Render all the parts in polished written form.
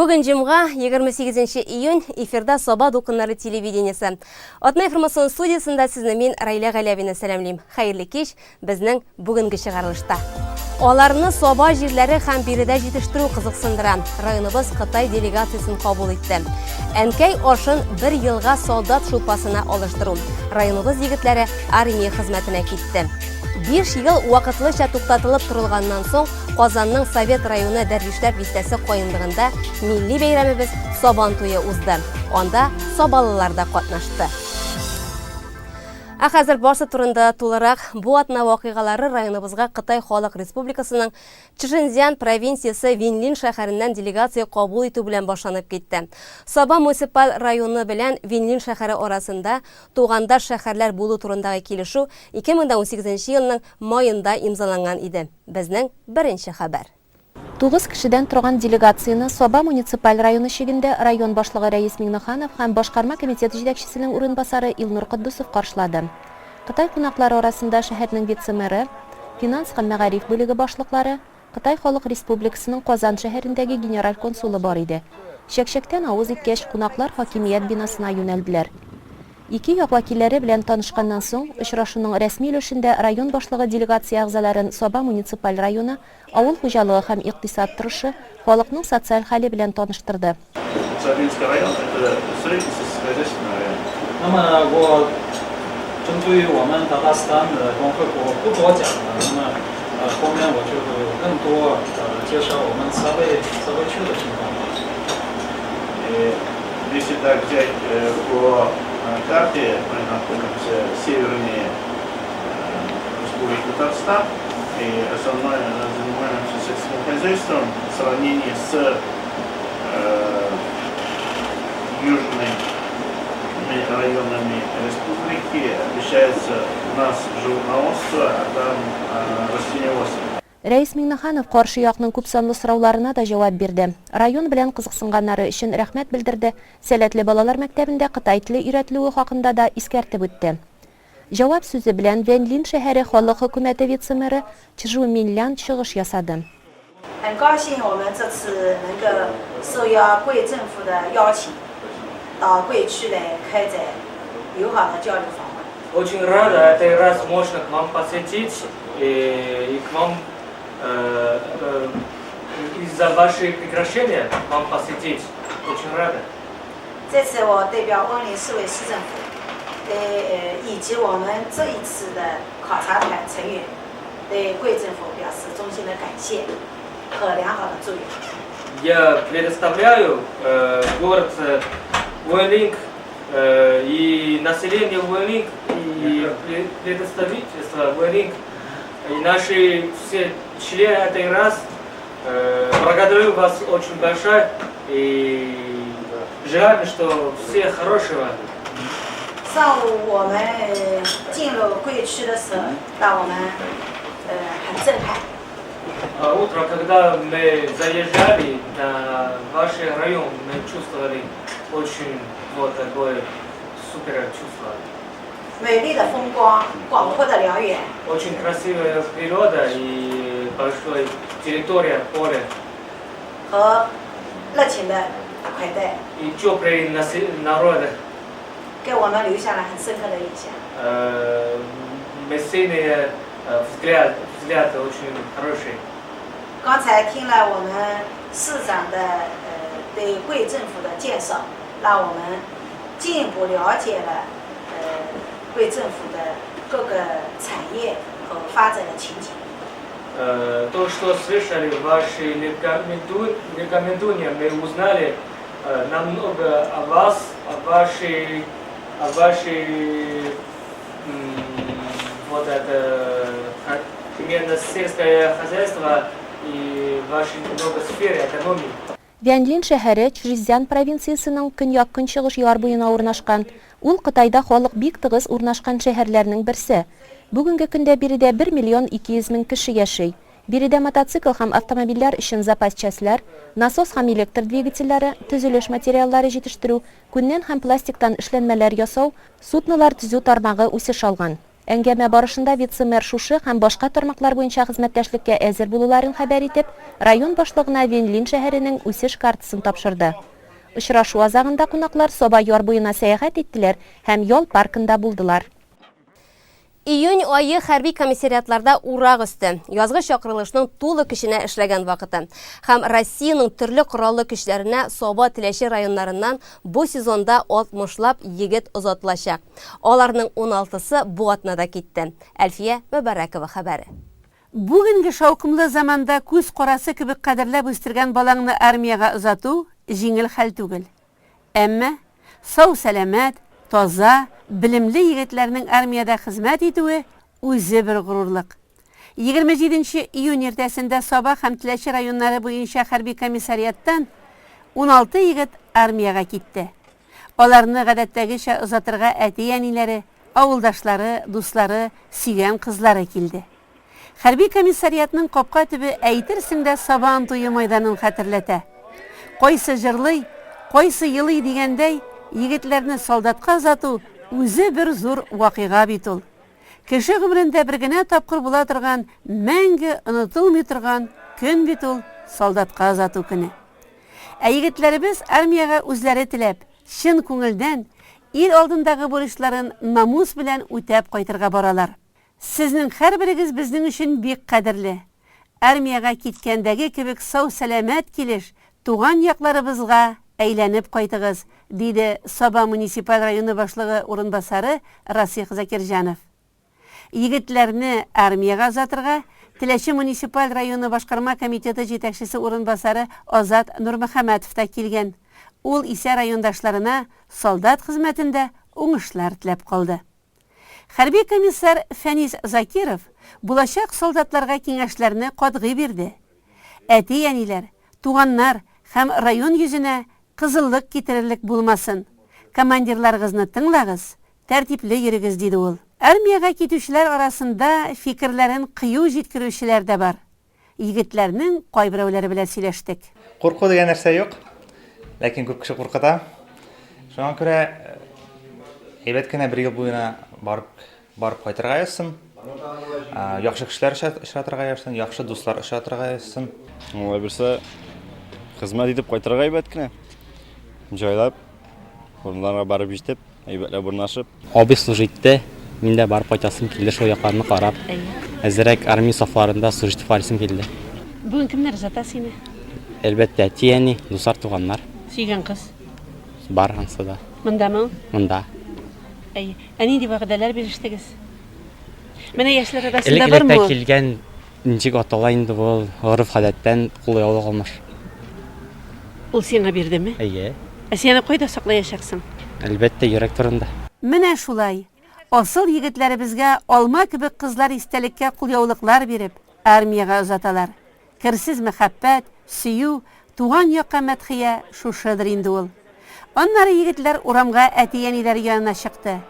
Бүген җомга, 28 июнь, эфирда Саба дулкыннары телевидениесе. Атна информацион студиясендә сезне мин, Раилә Галәвина сәламлим. Хәерле кич, безнең бүгенге чыгарылышта. Аларны Саба җирләре һәм биредә җитештерү кызыксындыра. Районыбыз Кытай делегациясен кабул итте. Әнкәй ашын бер елга солдат шулпасына алыштыру. Районыбыз егетләре армия хезмәтенә китте. Биш ел вакытлыча туктатылып торылганнан соң, Казанның Совет районы Дәрвишләр бистәсе каенлыгында милли бәйрәмебез Сабан туе узды. Анда сабалылар да катнашты. Ә хәзер барсы турында тулырак. Бу атна вакыйгалары районыбызга Кытай Халык Республикасының Чжэнцзян провинциясе Винлин шәһәреннән делегация кабул итү белән башланып китте. Саба муниципаль районы белән Винлин шәһәре арасында тугандаш шәһәрләр булу турындагы килешү 2018 елның маенда имзаланган иде. Безнең беренче хәбәр. Тугыз кешедән торган делегацияне Саба муниципаль районы чигендә район башлыгы Рәис Миңнеханов һәм башкарма комитет җитәкчесенең урынбасары Илнур Котдусов каршылады. Кытай кунаклары арасында шәһәрнең вице-мэры, финанс һәм мәгариф бүлеге башлыклары, Кытай Халык Республикасының Казан шәһәрендәге генераль консулы бар иде. Чәкчәктән авыз иткәч, кунаклар хакимият бинасына юнәлделәр. Ике як вәкилләре белән танышканнан соң, очрашуның рәсми өлешендә район башлыгы делегация әгъзаларын Саба муниципаль районы, авыл хуҗалыгы һәм икътисад торышы, халыкның социаль хәле белән таныштырды. Сабинский район, это средний сельскохозяйственный район. 那么我针对我们塔塔斯坦的共和国不多讲了，那么呃后面我就更多呃介绍我们萨贝萨贝区的情况。 И если так взять по карте, мы находимся севернее Республики Татарстан и основное занимаемся сельским хозяйством в сравнении с южными районами республики отличается у нас животноводство, а там растениеводство. Рәис Миңнеханов каршы якның күпсанлы сорауларына да җавап бирде. Район белән кызыксынганнары өчен рәхмәт белдерде, сәләтле балалар мәктәбендә кытай теле өйрәтелүе хакында да искәртеп үтте. Җавап сүзе белән Вэньлин шәһәре халык хөкүмәте вице-мэры Чжу Минлян чыгыш ясады. 很高兴我们这次能够受邀贵政府的邀请，到贵区来开展友好的交流访问。 Очень рада этой раз можно к вам посетить и к вам из-за вашей приглашения вам посетить. Очень рада. 这次我代表温岭市委市政府，对呃以及我们这一次的考察团成员，对贵政府表示衷心的感谢和良好的祝愿。 Я предоставляю город Уэллинг и население Уэллинг и представительство Уэллинг и наши все члены этой раз благодарю вас очень большое и желаем, что все хорошего. 上午我们进入贵区的时候，让我们呃很震撼。 Утро, когда мы заезжали на ваш район, мы чувствовали очень вот такое супер чувство. 美丽的风光，广阔的辽源。 Очень красивая природа и большая территория, поле. 和热情的款待。 И теплый народ. 给我们留下了很深刻的印象。 Мы сильные взгляд, взгляд очень хороший. 刚才听了我们市长的呃对贵政府的介绍，让我们进一步了解了呃贵政府的各个产业和发展的情景。 То, что слышали ваши рекомендуния, мы узнали намного о вас, о вашей вот это именно сельское хозяйство и вашей много сферы экономии. Вяньлин шәһәре Чжэцзян провинциясенең көньяк-көнчыгыш яр буена урнашкан. Ул Кытайда халык бик тыгыз урнашкан шәһәрләрнең берсе. Бүгенге көндә биредә 1 миллион 200 мең кеше яши. Биредә мотоцикл һәм автомобильләр өчен запас частьләр, насос һәм электр двигательләре, төзелеш материаллары җитештерү, күннән һәм пластиктан эшләнмәләр ясау, суднолар төзү тармагы үсеш алган. Әңгәмә барышында вице-мэр шушы һәм башка тармаклар буенча хезмәттәшлеккә әзер булуларын хәбәр итеп, район башлыгына Венлин шәһәренең үсеш картасын тапшырды. Очрашу азагында кунаклар Саба яр буена сәяхәт иттеләр һәм ял паркында булдылар. Июнь ае хәрби комиссариатларда урак өсте, язгы чакырылышның тулы көченә эшләгән вакыты. Һәм Россиянең төрле кораллы көчләренә Саба, Теләче районнарыннан бу сезонда алтмышлап егет озатылачак. Аларның уналтысы бу атнада китте. Әлфия Мөбарәкова хәбәре. Бүгенге шаукымлы заманда күз карасы кебек кадерләп үстергән балаңны армиягә озату җиңел хәл түгел. Әмма сау-сәламәт, таза, белемле егетләрнең армиядә хезмәт итүе үзе бер горурлык. 27 нче июнь иртәсендә Саба һәм Теләче районнары буенча хәрби комиссариаттан 16 егет армиягә китте. Аларны гадәттәгечә озатырга әти-әниләре, авылдашлары, дуслары, сөйгән кызлары килде. Хәрби комиссариатның капка төбе әйтерсең дә Сабан туе майданын хәтерләтә. Кайсы җырлый, кайсы елый дигәндәй, егетләрне солдатка озату үзе бер зур вакыйга бит ул. Кеше гомерендә бер генә тапкыр була торган, мәңге онытылмый торган көн бит ул солдатка озату көне. Ә егетләребез армиягә үзләре теләп, чын күңелдән, ил алдындагы бурычларын намус белән үтәп кайтырга баралар. Сезнең һәрберегез безнең өчен бик кадерле. Армиягә киткәндәге кебек сау-сәламәт килеш туган якларыбызга әйләнеп кайтыгыз, диде Саба муниципаль районы башлыгы урынбасары Расих Закирҗанов. Егетләрне армиягә озатырга Теләче муниципаль районы башкарма комитеты җитәкчесе урынбасары Азат Нурмөхәммәтов та килгән. Ул исә райондашларына солдат хезмәтендә уңышлар теләп калды. Хәрби комиссар Фәнис Закиров булачак солдатларга киңәшләрне катгый бирде. Әти-әниләр, туганнар һәм район йөзенә кызыллык китерерлек булмасын. Командирларыгызны тыңлагыз, Тәртипле йөрегез, диде ул. Армиягә китүчеләр арасында фикерләрен кыю җиткерүчеләр дә бар. Егетләрнең кайберәүләре белән сөйләштек. Курку дигән нәрсә юк, ләкин күп кеше куркыта. Шуңа күрә әйбәт кенә бер ел буена барып барып кайтырга язсын. Яхшы кешеләр очратырга язсын, яхшы дуслар очратырга язсын. Алай булса, хезмәт итеп кайтырга әйбәт кенә. Җайлап, урыннарга барып җитеп. Әйбәтләп урнашып. Абый служить итте, мин дә барып кайтасым килде шул якларны карап. Әзрәк армия сафларында служить итеп карыйсым килде. Бүген кемнәр озата сине? Әлбәттә, әти-әни, дуслар, туганнар. Сөйгән кыз? Бар ансы да. Мондамы ул? Монда. Әйе. Ә нинди вәгъдәләр бирештегез? Менә яшьләр арасында бармы ул? Элек-электә килгән Ничек атала инде ул гореф-гадәттән кулъяулык алмаш? Ул сиңа бирдеме? Әйе. Ә син аны кайда саклаячаксың? Әлбәттә, йөрәк турында. Менә шулай, асыл егетләребезгә алма кебек кызлар истәлеккә кулъяулыклар биреп, армиягә озаталар. Керсез мәхәббәт, сөю, туган якка мәдхия шушыдыр инде ул. Аннары егетләр урамга әти-әниләре янына чыкты.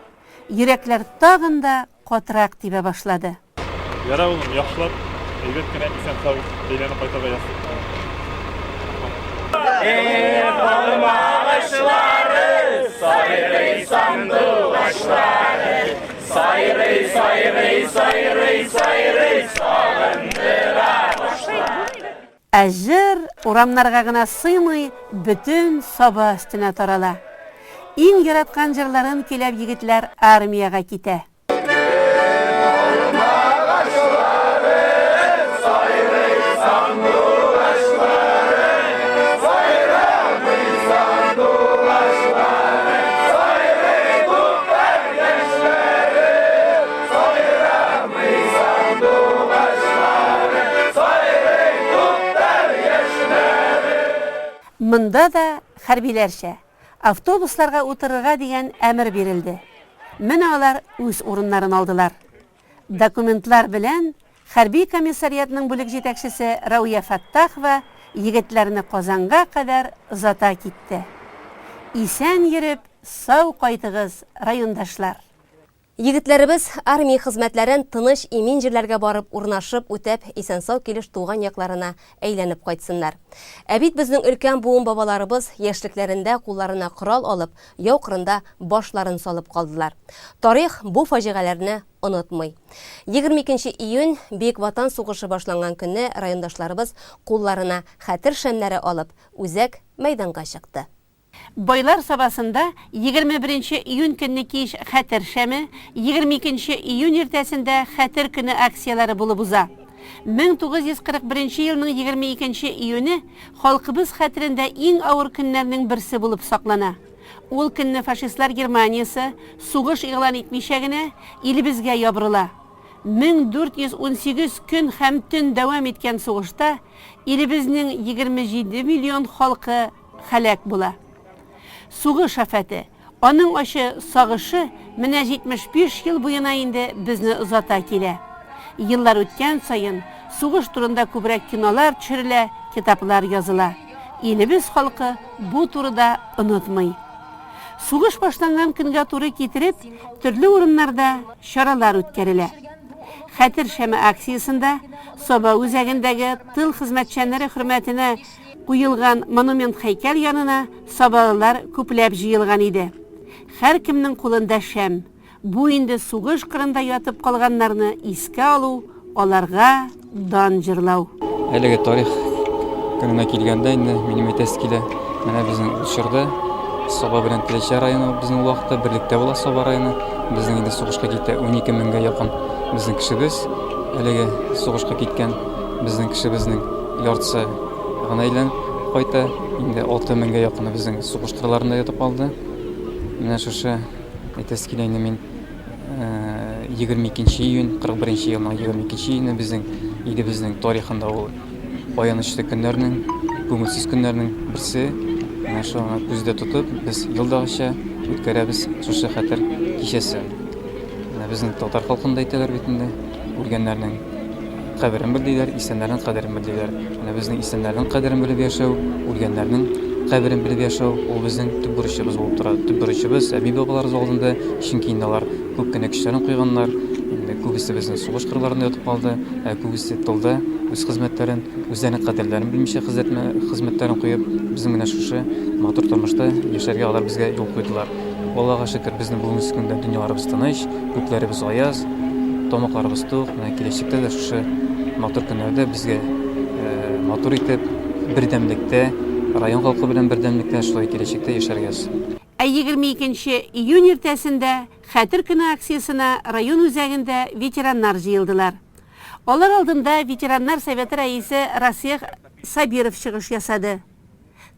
Йөрәкләр тагын да катырак тибә башлады. Ярар, улым, яхшылап, әйбәт кенә исән-сау әйләнеп кайтырга язсын. Эх, алма агачлары, сайрый сандугачлары, сайрый, сайрый, сайрый, сайрый, сагындыра башлады. Ә җыр урамнарга гына сыймый, бөтен Саба өстенә тарала. Иң яраткан җырларын көйләп егетләр армиягә китә. Монда да хәрбиләрчә, автобусларга утырырга дигән әмер бирелде. Менә алар үз урыннарын алдылар. Документлар белән хәрби комиссариатның бүлек җитәкчесе Рауя Фәттахова егетләрне Казанга кадәр озата китте. Исән йөреп, сау кайтыгыз, райондашлар! Егетләребез армия хезмәтләрен тыныч, имин җирләргә барып урнашып, үтәп, исән-сау килеш туган якларына әйләнеп кайтсыннар. Ә бит безнең өлкән буын бабаларыбыз яшьлекләрендә кулларына корал алып, яу кырында башларын салып калдылар. Тарих бу фаҗигаләрне онытмый. 22 нче июнь, Бөек Ватан сугышы башланган көнне райондашларыбыз кулларына хәтер шәмнәре алып, үзәк мәйданга чыкты. Байлар Сабасында 21 нче июнь көнне кич Хәтер шәме, 22 нче июнь иртәсендә Хәтер көне акцияләре булып уза. 1941 нче елның 22 нче июне халкыбыз хәтерендә иң авыр көннәрнең берсе булып саклана. Ул көнне фашистлар Германиясе, сугыш игълан итмичә генә, илебезгә ябырыла. 1418 көн һәм төн дәвам иткән сугышта илебезнең 27 миллион халкы һәлак була. Сугыш афәте, аның ачы сагышы менә 75 ел буена инде безне озата килә. Еллар үткән саен, сугыш турында күбрәк кинолар төшерелә, китаплар языла. Илебез халкы бу турыда онытмый. Сугыш башланган көнгә туры китереп, төрле урыннарда чаралар үткәрелә. Хәтер шәме акциясендә Саба үзәгендәге тыл хезмәтчәннәре хөрмәтенә Куелган монумент-һәйкәл янына сабалылар күпләп җыелган иде. Һәркемнең кулында шәм. Бу инде сугыш кырында ятып калганнарны искә алу, аларга дан җырлау. Әлеге тарих көненә килгәндә инде минем әйтәсе килә, менә безнең ул чорда Саба белән Теләче районы безнең ул вакытта берлектә була Саба районы. Безнең инде сугышка китә 12 меңгә якын безнең кешебез. Әлеге сугышка киткән безнең кешебезнең яртысы гына әйләнеп кайта. Инде 6 меңгә якыны безнең сугыш кырларында ятып калды. Менә шушы әйтәсе килә инде мин 22 июнь, 41 елның 22 июне безнең илебезнең тарихында ул аянычлы көннәрнең, күңелсез көннәрнең берсе. Менә шуны күздә тотып, без елдагыча үткәрәбез шушы хәтер кичәсен. Менә безнең татар халкында әйтәләр бит инде, үлгәннәрнең каберен бел диләр, исәннәрнең кадерен бел диләр. Менә безнең исәннәрнең кадерен белеп яшәү, үлгәннәрнең каберен белеп яшәү, ул безнең төп бурычыбыз булып тора. Төп бурычыбыз әби-бабаларыбыз алдында, чөнки инде алар күп кенә көчләрен куйганнар. Инде күбесе безнең сугыш кырларында ятып калды, ә күбесе тылда үз хезмәтләрен, үзләренең кадерләрен белмичә хезмәтләрен куеп, безнең менә шушы матур тормышта яшәргә алар безгә юл куйдылар. Аллага шөкер, безнең бүгенге көндә дөньяларыбыз тыныч, күкләребез аяз, тамакларыбыз тук. Менә киләчәктә дә шушы матур көннәрдә безгә матур итеп, бердәмлектә, район халкы белән бердәмлектә шулай киләчәктә яшәргә язсын. Ә 22 нче июнь иртәсендә Хәтер көне акциясенә район үзәгендә ветераннар җыелдылар. Алар алдында ветераннар советы рәисе Расих Сабиров чыгыш ясады.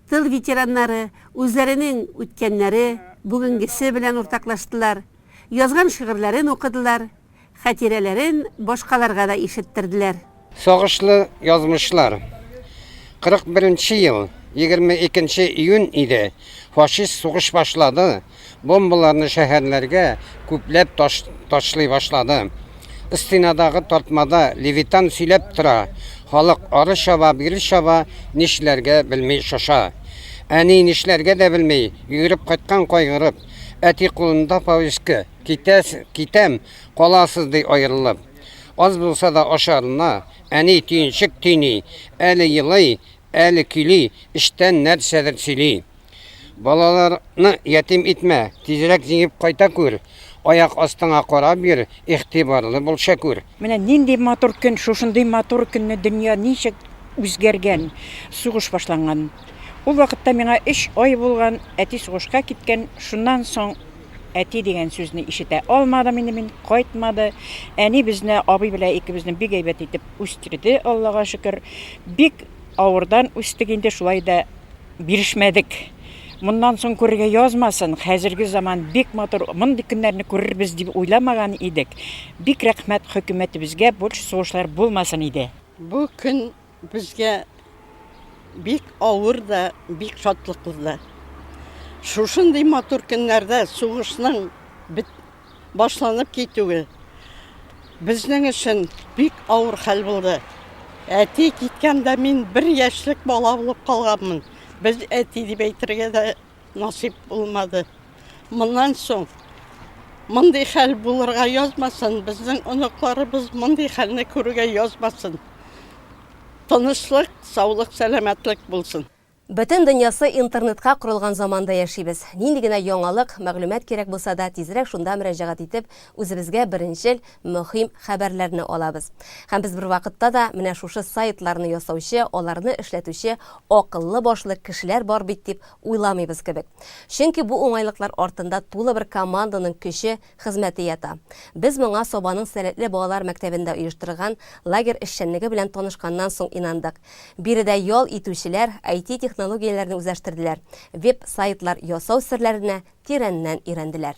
Тыл ветераннары үзләренең үткәннәре, бүгенгесе белән уртаклаштылар, язган шигырьләрен укыдылар, хатирәләрен башкаларга да ишеттерделәр. Сагышлы язмышлар. 41 нче ел, 22 нче июнь иде, фашист сугыш башлады, бомбаларны шәһәрләргә күпләп ташлый башлады. Стенадагы тартмада Левитан сөйләп тора. Халык ары чаба, бире чаба, нишләргә белми шаша. Әни нишләргә дә белми, йөгереп кайткан кайгырып. Әти кулында повестка, китәс, китәм, каласыз, ди аерылып. Аз булса да ашарына, әни төенчек төйни, әле елый, әле көйли, эчтән нәрсәдер сөйли. Балаларны ятим итмә, тизрәк җиңеп кайта күр. Аяк астыңа карап йөр, игътибарлы бул, Шәкүр. Менә нинди матур көн, шушындый матур көнне дөнья ничек үзгәргән, сугыш башланган. Ул вакытта миңа өч ай булган, әти сугышка киткән, шуннан соң әти дигән сүзне ишетә алмадым инде мин, кайтмады. Әни безне, абый белән икебезне бик әйбәт итеп үстерде, Аллага шөкер. Бик авырдан үстек инде, шулай да Бирешмәдек. Моннан соң күрергә язмасын, хәзерге заман бик матур, мондый көннәрне күрербез дип уйламаган идек. Бик рәхмәт хөкүмәтебезгә, больше сугышлар булмасын иде. Бу көн безгә бик авыр да, бик шатлыклы да. Шушындый матур көннәрдә сугышның башланып китүе безнең өчен бик авыр хәл булды. Әти киткәндә мин бер яшьлек бала булып калганмын. Без әти дип әйтергә дә насыйп булмады. Моннан соң Мондый хәл булырга язмасын, безнең оныкларыбыз мондый хәлне күрергә язмасын. Тынычлык, саулык, сәламәтлек булсын. Бөтен дөньясы интернетка корылган заманда яшибез. Нинди генә яңалык, мәгълүмат кирәк булса да, тизрәк шунда мөрәҗәгать итеп, үзебезгә беренчел, мөһим хәбәрләрне алабыз. Һәм без бервакытта да менә шушы сайтларны ясаучы, аларны эшләтүче акыллы башлы кешеләр бар бит дип уйламыйбыз кебек. Чөнки бу уңайлыклар артында тулы бер команданың көче, хезмәте ята. Без моңа Сабаның сәләтле балалар мәктәбендә оештырылган лагерь эшчәнлеге белән танышканнан соң инандык. Биредә ял итүчеләр IT-технологияләрне үзләштерделәр, веб-сайтлар ясау серләренә тирәннән өйрәнделәр.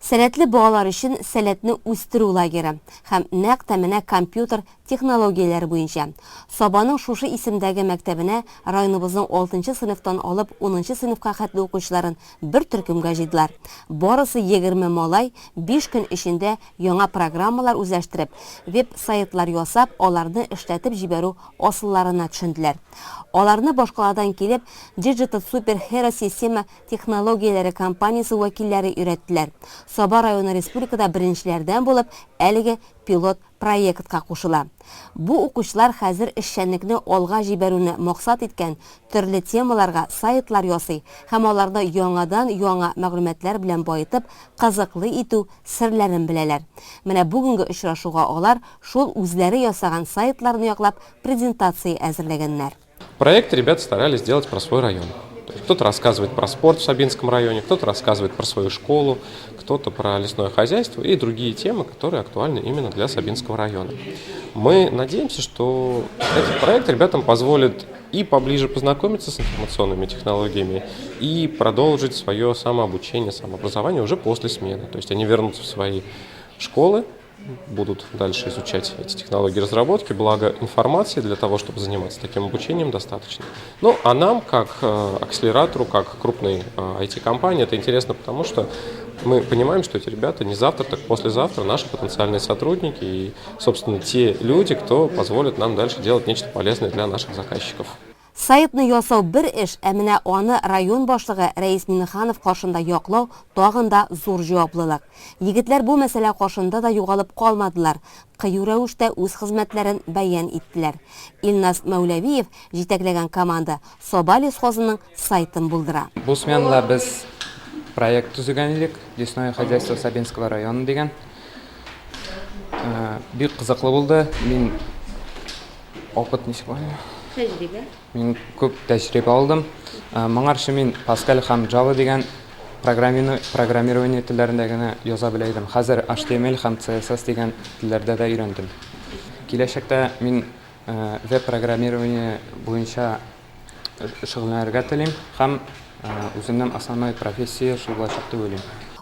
Сәләтле балалар өчен сәләтне үстерү лагеры һәм нәкъ тә менә компьютер технологияләре буенча. Сабаның шушы исемдәге мәктәбенә районыбызның алтынчы сыйныфтан алып унынчы сыйныфка хәтле укучыларын бер төркемгә җыйдылар. Барысы 20 малай биш көн эчендә яңа программалар үзләштереп, веб-сайтлар ясап, аларны эшләтеп җибәрү асылларына төшенделәр. Аларны башкаладан килеп, Digital Super Hero система технологияләре компаниясе вәкилләре өйрәттеләр. Саба районы республикада беренчеләрдән булып әлеге пилот проектка кушыла. Бу укучылар хәзер эшчәнлекне алга җибәрүне максат иткән төрле темаларга сайтлар ясый һәм аларны яңадан-яңа мәгълүматлар белән баетып, кызыклы итү серләрен беләләр. Менә бүгенге очрашуга алар шул үзләре ясаган сайтларны яклап презентация әзерләгәннәр. Проект ребята старались сделать про свой район. Кто-то рассказывает про спорт в Сабинском районе, кто-то рассказывает про свою школу, кто-то про лесное хозяйство и другие темы, которые актуальны именно для Сабинского района. Мы надеемся, что этот проект ребятам позволит и поближе познакомиться с информационными технологиями, и продолжить свое самообучение, самообразование уже после смены. То есть они вернутся в свои школы, будут дальше изучать эти технологии разработки, благо информации для того, чтобы заниматься таким обучением, достаточно. Ну, а нам, как акселератору, как крупной IT-компании, это интересно, потому что мы понимаем, что эти ребята не завтра, так послезавтра наши потенциальные сотрудники и, собственно, те люди, кто позволит нам дальше делать нечто полезное для наших заказчиков. Сайтны ясау бер эш, ә менә аны район башлыгы Рәис Миңнеханов каршында яклау тагын да зур җаваплылык. Егетләр бу мәсьәлә каршында да югалып калмадылар, кыю рәвештә үз хезмәтләрен бәян иттеләр. Илназ Мәүләвиев җитәкләгән команда Саба лесхозының сайтын булдыра. Бу сменада без проект төзегән идек, Лесное хозяйство Сабинского района дигән. Бик кызыклы булды. Мин Опыт ничек була? Тәҗрибә. Мин күп тәҗрибә алдым. Моңарчы мин Pascal һәм Java дигән программирование телләрендә генә яза белә идем. Хәзер HTML һәм CSS дигән телләрдә дә өйрәндем. Киләчәктә мин веб-программирование буенча шөгыльләнергә телим һәм үземнең основной профессия шул булачак дип уйлыйм.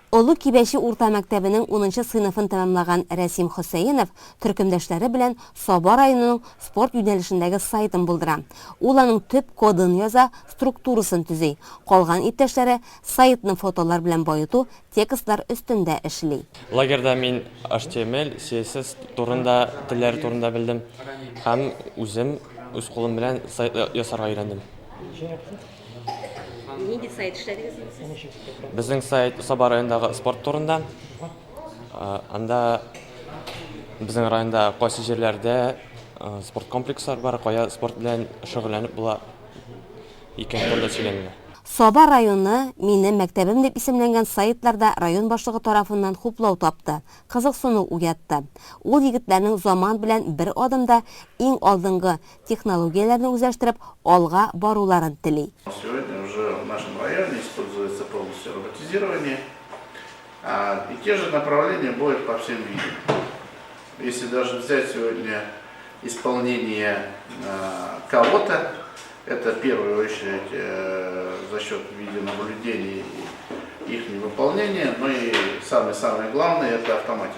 Олы Кибәче урта мәктәбенең унынчы сыйныфын тәмамлаган Рәсим Хөсәенов төркемдәшләре белән Саба районының спорт юнәлешендәге сайтын булдыра. Ул аның төп кодын яза, структурасын төзи. Калган иптәшләре сайтны фотолар белән баету, текстлар өстендә эшли. Лагерьда мин HTML, CSS турында, телләре турында белдем һәм үзем үз кулым белән сайт ясарга өйрәндем. Нинди сайт эшләдегез инде сез? Безнең сайт Саба районындагы спорт турында. Анда безнең районда кайсы җирләрдә спорт комплекслар бар, кая спорт белән шөгыльләнеп була икән турында сөйләнелә. Саба районы, минем мәктәбем дип исемләнгән сайтлар да район башлыгы тарафыннан хуплау тапты, кызыксыну уятты. Ул егетләрнең заман белән бер адымда иң алдынгы технологияләрне үзләштереп, алга баруларын тели. Сегодня уже в нашем районе используется полностью роботизирование. И те же направления будут по всем видам. Если даже взять сегодня исполнение кого-то, это в первую очередь за счет видеонаблюдений и их невыполнения, но и самое-самое главное это автоматика.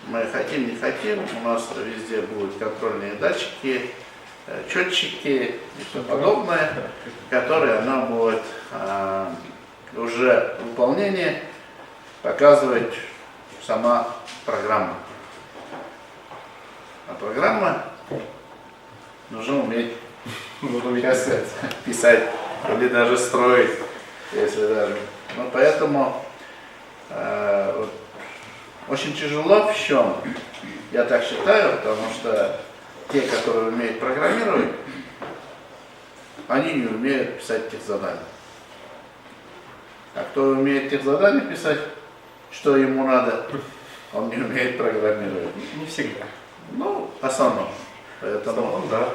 Мы хотим, не хотим, у нас везде будут контрольные датчики, счетчики и все подобное, которые она будет уже выполнение показывать сама программа. А программа нужно уметь писать, писать или даже строить, если даже. Ну, поэтому Вот, очень тяжело в чем, я так считаю, потому что те, которые умеют программировать, они не умеют писать техзадания. А кто умеет техзадания писать, что ему надо, он не умеет программировать. Не всегда. Ну, в основном. Поэтому, в основном, да.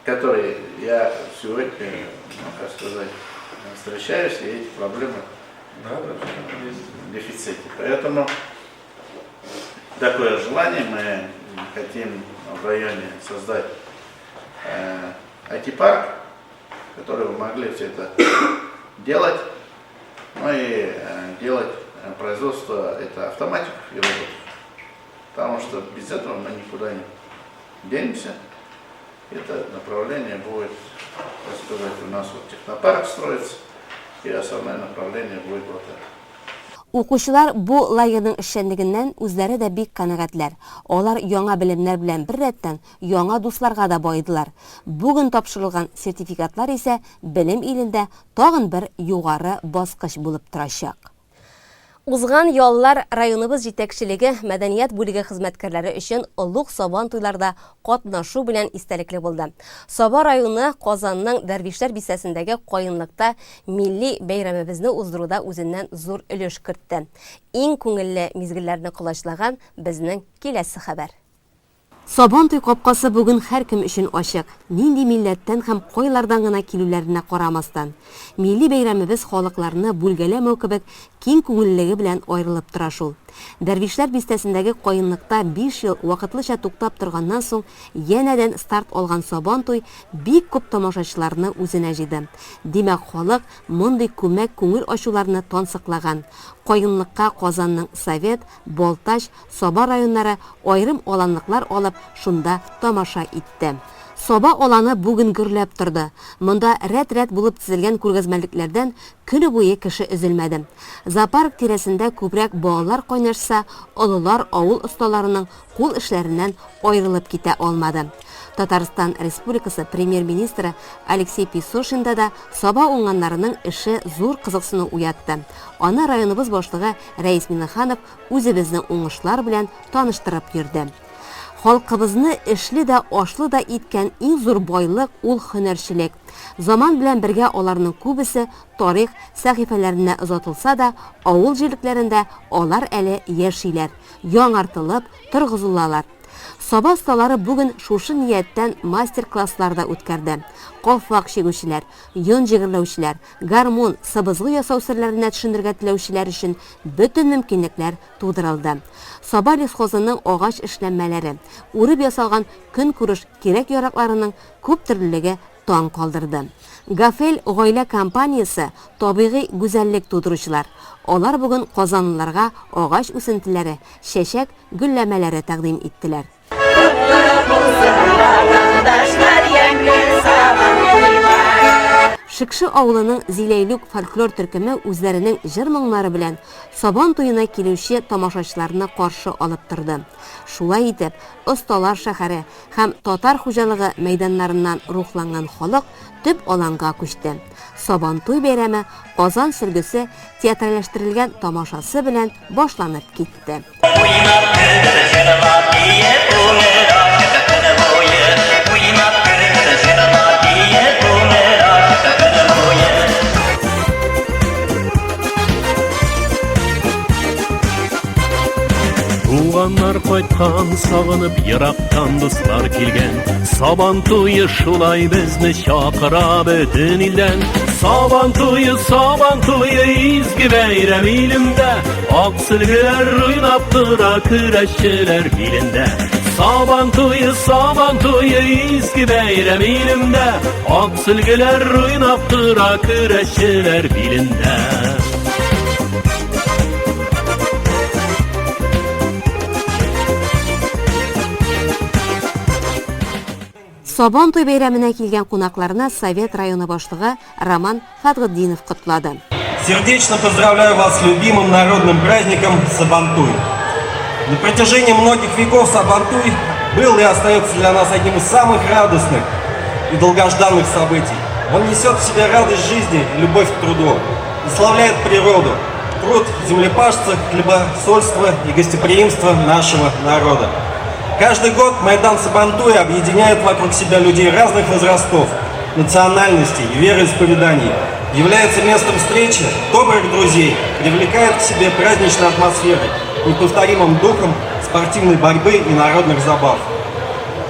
Которые я сегодня, ну, как сказать, встречаюсь, и эти проблемы да, да, есть в дефиците. Поэтому такое желание мы хотим в районе создать IT-парк, который бы могли все это делать, ну и делать производство это автоматиков и роботов. Потому что без этого мы никуда не денемся. Это направление будет, так сказать, у нас вот технопарк строится, и основное направление будет вот это. Укучылар бу лагерьның эшчәнлегеннән үзләре дә бик канәгатьләр. Алар яңа белемнәр белән беррәттән, яңа дусларга да баедылар. Бүген тапшырылган сертификатлар исә белем илендә тагын бер югары баскыч булып торачак. Узган яллар районыбыз җитәкчелеге, мәдәният бүлеге хезмәткәрләре өчен олуг Сабан туйларда катнашу белән истәлекле булды. Саба районы Казанның Дәрвишләр бистәсендәге Каенлыкта милли бәйрәмебезне уздыруда үзеннән зур өлеш кертте. Иң күңелле мизгелләрне колачлаган безнең киләсе хәбәр. Сабантуй капкасы бүген һәркем өчен ачык, нинди милләттән һәм кайлардан гына килүләренә карамастан. Милли бәйрәмебез халыкларны бүлгәләмәү кебек киң күңеллелеге белән аерылып тора шул. Дәрвишләр бистәсендәге каенлыкта биш ел вакытлыча туктап торганнан соң янәдән старт алган Сабантуй бик күп тамашачыларны үзенә җыйды. Димәк, халык мондый күмәк күңел ачуларны тансыклаган. Каенлыкка Казанның Совет, Балтач, Саба районнары аерым аланлыклар алып, шунда тамаша итте. Саба аланы бүген гөрләп торды. Монда рәт-рәт булып тезелгән күргәзмәлекләрдән көне буе кеше өзелмәде. Зоопарк тирәсендә күбрәк балалар кайнашса, олылар авыл осталарының кул эшләреннән аерылып китә алмады. Татарстан Республикасы Премьер-министры Алексей Песошинда да Саба уңганнарының эше зур кызыксыну уятты. Аны районыбыз башлыгы Рәис Миңнеханов үзебезнең уңышлар белән таныштырып йөрде. Халкыбызны эшле дә, ашлы да иткән иң зур байлык ул һөнәрчелек. Заман белән бергә аларның күбесе тарих сәхифәләренә озатылса да, авыл җирлекләрендә алар әле яшиләр, яңартылып, торгызылалар. Саба осталары бүген шушы нияттән мастер-класслар да үткәрде. Калфак чигүчеләр, йон җегерләүчеләр, гармун, сыбызгы ясау серләренә төшенергә теләүчеләр өчен бөтен мөмкинлекләр тудырылды. Саба лесхозының агач эшләнмәләре, үреп ясалган көнкүреш кирәк-яракларының күптөрлелеге таң калдырды. Гафель гаилә компаниясе табигый гүзәллек тудыручылар. Алар бүген казанлыларга агач үсентеләре, чәчәк гөлләмәләре тәкъдим иттеләр. Шекше авылының Зиләйлүк фольклор төркеме үзләренең җыр-моңнары белән Сабан туена килүче тамашачыларны каршы алып торды. Шулай итеп, Осталар шәһәре һәм татар хуҗалыгы мәйданнарыннан рухланган халык төп аланга күчте. Сабантуй бәйрәме Казан сөлгесе театральләштерелгән тамашасы белән башланып китте. Туганнар кайткан, сагынып ерактан дуслар килгән. Сабан туе шулай безне чакыра бөтен илдән. Сабан туе, сабан туе, изге бәйрәм илемдә. Ак сөлгеләр уйнап тора көрәшчеләр билендә. Сабан туе, сабан туе, изге бәйрәм илемдә. Ак сөлгеләр уйнап тора көрәшчеләр билендә. Сабан туй бәйрәменә килгән кунакларны Совет районы башлыгы Роман Фатгытдинов котлады. Сердечно поздравляю вас с любимым народным праздником Сабантуй. На протяжении многих веков Сабантуй был и остается для нас одним из самых радостных и долгожданных событий. Он несет в себе радость жизни и любовь к труду, прославляет природу. Труд землепашца, хлебосольство и гостеприимство нашего народа. Каждый год Майдан Сабантуя объединяет вокруг себя людей разных возрастов, национальностей и вероисповеданий. Является местом встречи добрых друзей, привлекает к себе праздничной атмосферой, неповторимым духом спортивной борьбы и народных забав.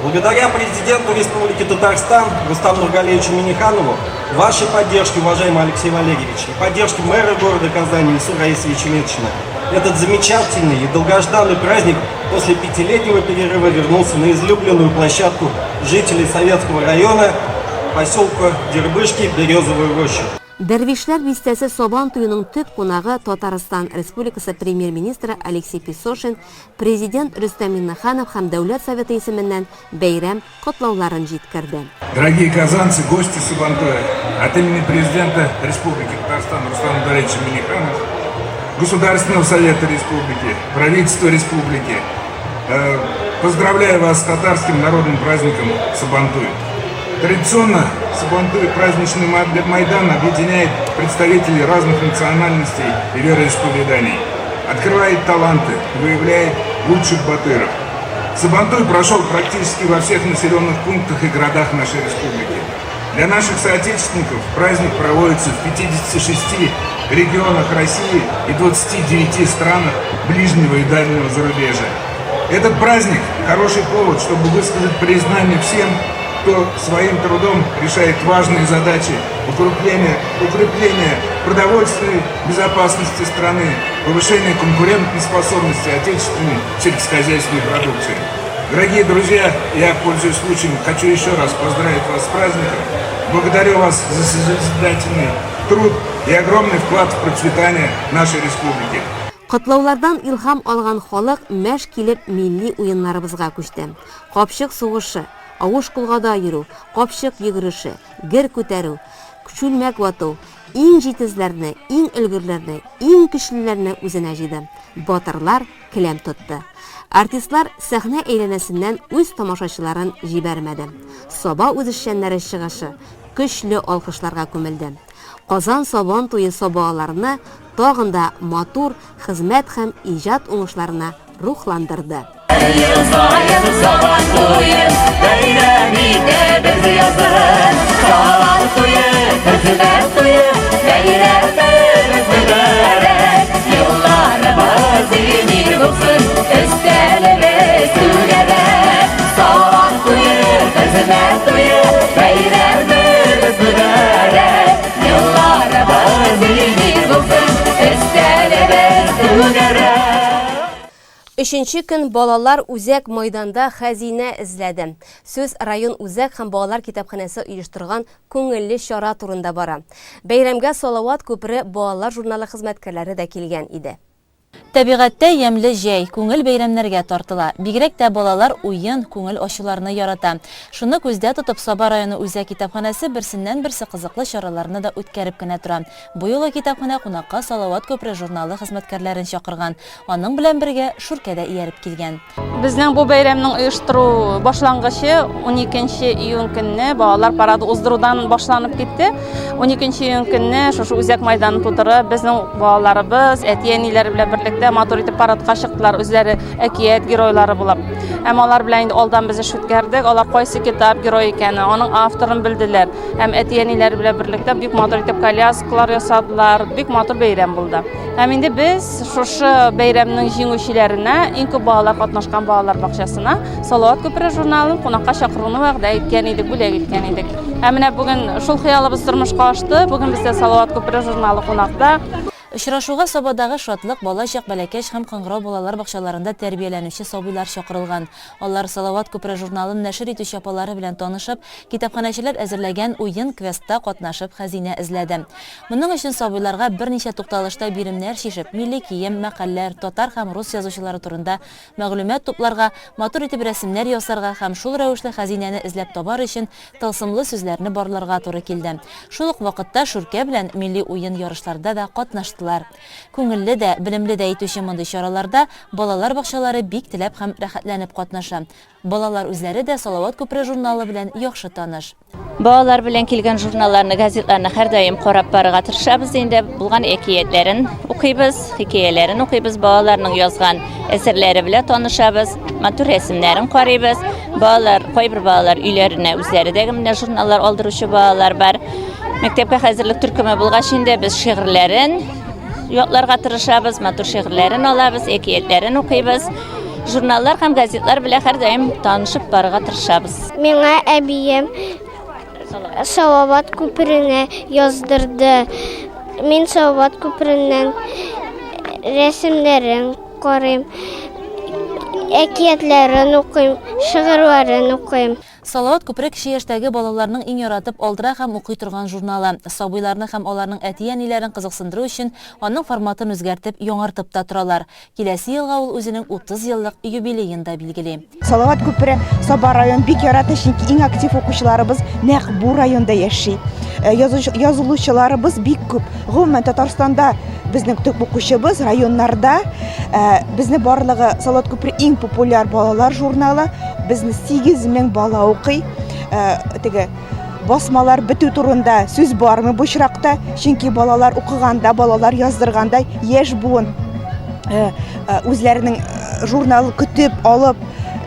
Благодаря президенту Республики Татарстан Рустаму Нургалиевичу Миниханову, вашей поддержке, уважаемый Алексей Валерьевич, и поддержке мэра города Казани Ильсура Раисовича Метшина, этот замечательный и долгожданный праздник после пятилетнего перерыва вернулся на излюбленную площадку жителей Советского района, поселка Дербышки, Березовую рощу. Дәрвишләр бистәсе Сабан туеның төп кунагы Татарстан Республикасы Премьер-министры Алексей Песошин Президент Рөстәм Миңнеханов һәм Дәүләт Советы исеменнән бәйрәм котлауларын җиткерде. Дорогие казанцы, гости Сабантуя, от имени президента Республики Татарстан Рустама Нургалиевича Минниханова, Государственного Совета Республики, правительства Республики, э, поздравляю вас с татарским народным праздником Сабантуй. Традиционно Сабантуй праздничный Майдан объединяет представителей разных национальностей и вероисповеданий открывает таланты, выявляет лучших батыров. Сабантуй прошел практически во всех населенных пунктах и городах нашей республики. Для наших соотечественников праздник проводится в 56 регионах России и 29 странах ближнего и дальнего зарубежья. Этот праздник – хороший повод, чтобы высказать признание всем, кто своим трудом решает важные задачи укрепления, укрепления продовольственной безопасности страны, повышения конкурентоспособности отечественной сельскохозяйственной продукции. Дорогие друзья, я, пользуясь случаем, хочу еще раз поздравить вас с праздником. Благодарю вас за созидательный труд и огромный вклад в процветание нашей республики. Котлаулардан илһам алган халык мәш килеп милли уеннарыбызга күчте. Капчык сугышы, авыш колгада йөрү, капчык йөгереше, гер күтәрү, чүлмәк вату иң җитезләрне, иң өлгерләрне, иң көчлеләрне үзенә җыйды. Батырлар келәм тотты. Артистлар сәхнә әйләнәсеннән үз тамашачыларын җибәрмәде. Саба үзешчәннәре чыгышы көчле алкышларга күмелде. Казан Сабан туе сабааларны тагын да матур хезмәт һәм иҗат уңышларына рухландырды. Ел саен Сабан туен бәйрәм итәбез язын. Сабан туе, хезмәт туе, бәйрәмебез мөбарәк. Елларыбыз имин булсын, өстәлебез түгәрәк. Сабан туе, хезмәт туе, бәйрәмебез мөбарәк. Елларыбыз имин булсын, өстәлебез түгәрәк. Өченче көн балалар үзәк майданда хәзинә эзләде. Сүз район үзәк һәм балалар китапханәсе оештырган күңелле чара турында бара. Бәйрәмгә Салават күпере балалар журналы хезмәткәрләре дә килгән иде. Табигатьтә ямьле җәй, күңел бәйрәмнәргә тартыла. Бигрәк тә балалар уен, күңел ачуларны ярата. Шуны күздә тотып, Саба районы үзәк китапханәсе берсеннән-берсе кызыклы чараларны да үткәреп кенә тора. Бу юлы китапханә кунакка Салават күпере журналы хезмәткәрләрен чакырган. Аның белән бергә Шүркә дә ияреп килгән. Безнең бу бәйрәмнең оештыру башлангычы 12 июнь көнне балалар парады уздырудан башланып китте. 12 июнь көнне шушы үзәк майданын тутырып, безнең балаларыбыз әти-әниләре белән берлектә матур итеп парадка чыктылар, үзләре әкият геройлары булып. Һәм алар белән инде алдан без эш үткәрдек. Алар кайсы китап герой икәнен, аның авторын белделәр. Һәм әти-әниләре белән берлектә бик матур итеп коляскалар ясадылар. Бик матур бәйрәм булды. Һәм инде без шушы бәйрәмнең җиңүчеләренә, иң күп балалар катнашкан балалар бакчасына Салават күпере журналын кунакка чакыруны вәгъдә иткән идек, бүләк иткән идек. Һәм менә бүген шул хыялыбыз тормышка ашты. Бүген бездә Салават күпере журналы кунакта. Очрашуга Сабадагы Шатлык, Балачак, Бәләкәч һәм Кыңгырау балалар бакчаларында тәрбияләнүче сабыйлар чакырылган. Алар Салават күпере журналын нәшер итүче апалары белән танышып, китапханәчеләр әзерләгән уен-квестта катнашып хәзинә эзләде. Моның өчен сабыйларга берничә тукталышта биремнәр чишеп, милли кием, мәкальләр, татар һәм рус язучылары турында мәгълүмат тупларга, матур итеп рәсемнәр ясарга һәм шул рәвешле хәзинәне эзләп табар өчен тылсымлы сүзләрне барларга туры килде. Шул ук вакытта Шүркә белән милли уен-ярышларда да катнаштылар. таныштылар. Күңелле дә, белемле дә итүче мондый чараларда балалар бакчалары бик теләп һәм рәхәтләнеп катнаша. Балалар үзләре дә Салават күпере журналы белән яхшы таныш. Балалар белән килгән журналларны, газетларны һәрдаим карап барырга тырышабыз инде. Булган әкиятләрен укыйбыз, хикәяләрен укыйбыз, балаларның язган әсәрләре белән танышабыз, матур рәсемнәрен карыйбыз. Балалар, кайбер балалар өйләренә үзләре дә менә журналлар алдыручы балалар бар. Мәктәпкә хәзерлек төркеме булгач инде без шигырьләрен ятларга тырышабыз, матур шигырьләрен алабыз, әкиятләрен укыйбыз. Журналлар һәм газетлар белән һәрдаим танышып барырга тырышабыз. Миңа әбием Салават күперенә яздырды. Мин Салават күпереннән рәсемнәрен карыйм, әкиятләрен укыйм, шигырьләрен укыйм. Салават күпере кече яшьтәге балаларның иң яратып алдыра һәм укый торган журналы. Сабыйларны һәм аларның әти-әниләрен кызыксындыру өчен аның форматын үзгәртеп, яңартып та торалар. Киләсе елга ул үзенең 30 еллык юбилеен да билгели. Салават күпере Саба район бик ярата, чөнки иң актив укучыларыбыз нәкъ бу районда яши. Э, язылучыларыбыз бик күп. Гомумән, Татарстанда безнең төп укучыбыз районнарда э, безне барлыгы Салават күпере иң популяр балалар журналы. Безне 8000 бала укый. Э, теге басмалар бетү турында сүз бармы бу очракта, чөнки балалар укыганда, балалар яздырганда яшь буын э, э, үзләренең э, журнал көтеп алып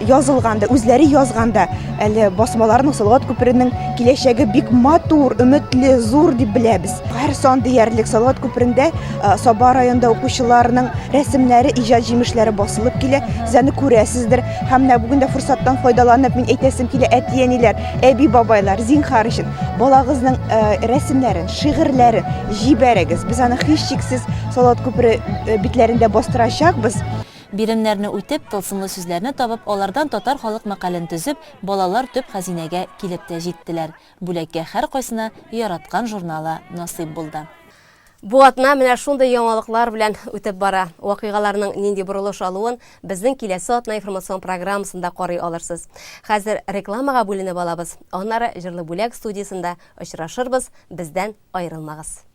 язылганда, үзләре язганда әле басмаларның Салават күперенең киләчәге бик матур, өметле, зур дип беләбез. Һәр сан диярлек Салават күперендә Саба районында укучыларның рәсемнәре, иҗат җимешләре басылып килә. Сез аны күрәсездер. Һәм менә бүген дә форсаттан файдаланып, мин әйтәсем килә, әти-әниләр, әби-бабайлар, зинһар өчен, балагызның э, рәсемнәрен, шигырьләрен җибәрегез. Без аны һичшиксез Салават күпере э, битләрендә бастырачакбыз. Биремнәрне үтеп, тылсымлы сүзләрне табып, алардан татар халык мәкален төзеп, балалар төп хәзинәгә килеп тә җиттеләр. Бүләккә һәркайсына яраткан журналы насыйп булды. Бу атна менә шундый яңалыклар белән үтеп бара. Вакыйгаларның нинди борылыш алуын безнең киләсе атна информацион программасында карый алырсыз. Хәзер рекламага бүленеп алабыз. Аннары Җырлы бүләк студиясендә очрашырбыз. Бездән аерылмагыз.